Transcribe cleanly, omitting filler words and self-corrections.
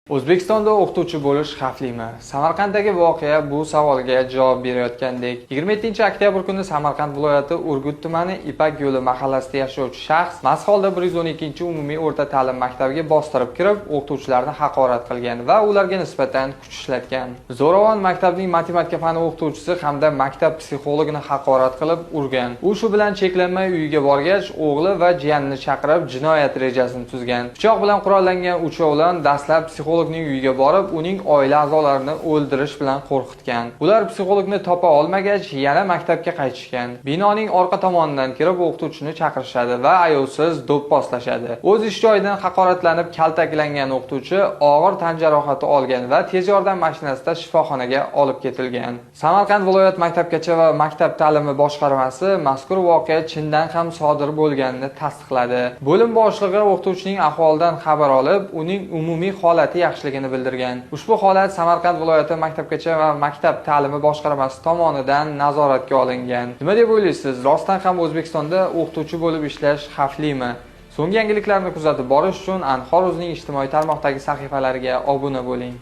O'zbekistonda o'qituvchi bo'lish xavflimi? Samarqanddagi voqea bu savolga javob berayotgandek. 27-oktyabr kuni Samarqand viloyati Urgut tumani Ipak yo'li mahallasida yashovchi shaxs mast holda 112-umumiy o'rta ta'lim maktabiga bostirib kirib, o'qituvchilarni haqorat qilgan va ularga nisbatan kuch ishlatgan. Zo'ravon maktabning matematika fani o'qituvchisi hamda maktab psixologini haqorat qilib urgan. U shu bilan cheklanmay uyiga borgach, o'g'li va jiyanini chaqirib jinoyat rejasini tuzgan. Pichoq bilan qurollangan uchovlon dastlab psixologning uyiga borib, uning oila a'zolarini o'ldirish bilan qo'rqitgan. Ular psixologni topa olmagach, yana maktabga qaytishgan. Binoning orqa tomonidan kirib o'qituvchini chaqirishadi va ayovsiz do'pposlashadi. O'z ish joyidan haqoratlanib kaltaklangan o'qituvchi og'ir tan jarohati olgan va tez yordam mashinasida shifoxonaga olib ketilgan. Samarqand viloyat maktabgacha va maktab ta'limi boshqarmasi mazkur voqea chindan ham sodir bo'lganini tasdiqladi. Bo'lim boshlig'i o'qituvchining ahvolidan xabar olib, uning umumiy holati yaxshiligini bildirgan. Ushbu holat Samarqand viloyati maktabgacha va maktab ta'limi boshqarmasi tomonidan nazoratga olingan. Nima deb o'ylaysiz? Rostdan ham O'zbekistonda o'qituvchi bo'lib ishlash xavflimi? So'nggi yangiliklarni kuzatib borish uchun Anhor.uzning ijtimoiy tarmoqdagi sahifalariga obuna bo'ling.